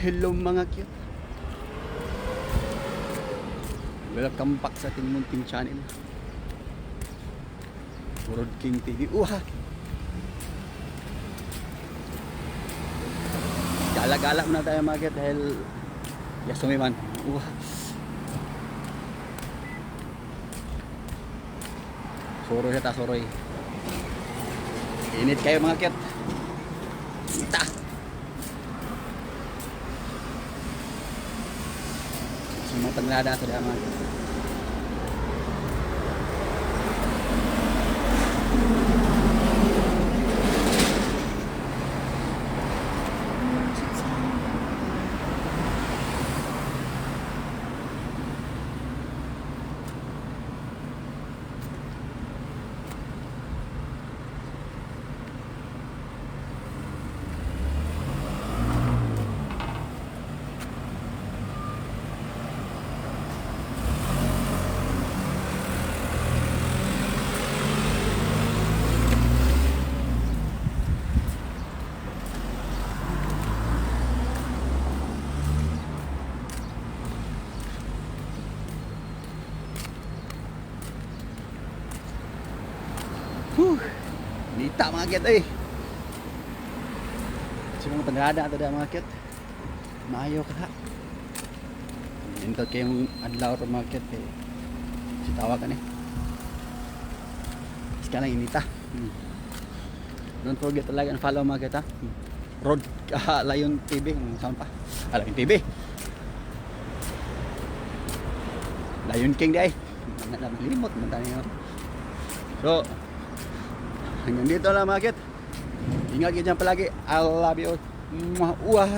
Hello, mga cute. Welcome back sa ating munting channel. World King TV. Uha! Gala-gala muna tayo, mga cute, dahil yasumi man. Uha! Suroy ta, suroy. Init kayo, mga cute. Ita! Sumatanglada sa mga cute. Whew. Nita, mga cute, eh. Sa mga tanglada ato da, mga cute. Maayo ka. Nindot kayong adlaw ro, mga cute, eh. Si tawa ka ni. Iska lang inita. Don't forget to like and follow, mga cute, ha. Rod Lion TV. Saan pa? Ah, Lion TV. Lion King di ay. Nalimot man tayo. So, hanggang dito lang, mga cute. Ingat kayo dyan palagi. I love you all. Mwah. Uah.